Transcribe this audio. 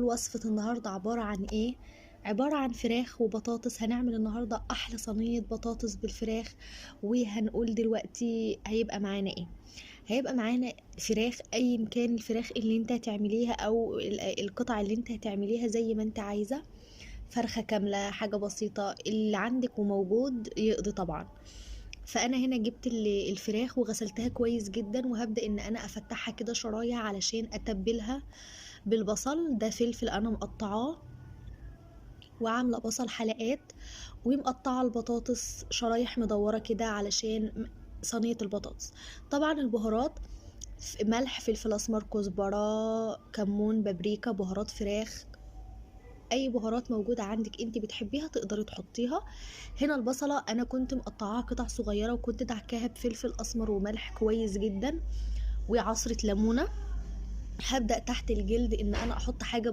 وصفة النهاردة عبارة عن ايه؟ عبارة عن فراخ وبطاطس. هنعمل النهاردة احلى صينية بطاطس بالفراخ، وهنقول دلوقتي هيبقى معانا ايه. هيبقى معانا فراخ، اي كان الفراخ اللي انت هتعمليها او القطع اللي انت هتعمليها زي ما انت عايزة، فرخة كاملة، حاجة بسيطة، اللي عندك وموجود يقضي طبعا. فانا هنا جبت الفراخ وغسلتها كويس جدا، وهبدأ ان انا افتحها كده شرايح علشان اتبلها بالبصل. ده فلفل انا مقطعاه، وعامله بصل حلقات، ومقطعه البطاطس شرايح مدوره كده علشان صينيه البطاطس. طبعا البهارات ملح، فلفل اسمر، كزبره، كمون، بابريكا، بهارات فراخ، اي بهارات موجوده عندك انت بتحبيها تقدري تحطيها. هنا البصله انا كنت مقطعاها قطع صغيره، وكنت دعكاها بفلفل اسمر وملح كويس جدا وعصره ليمونه. هبدا تحت الجلد ان انا احط حاجه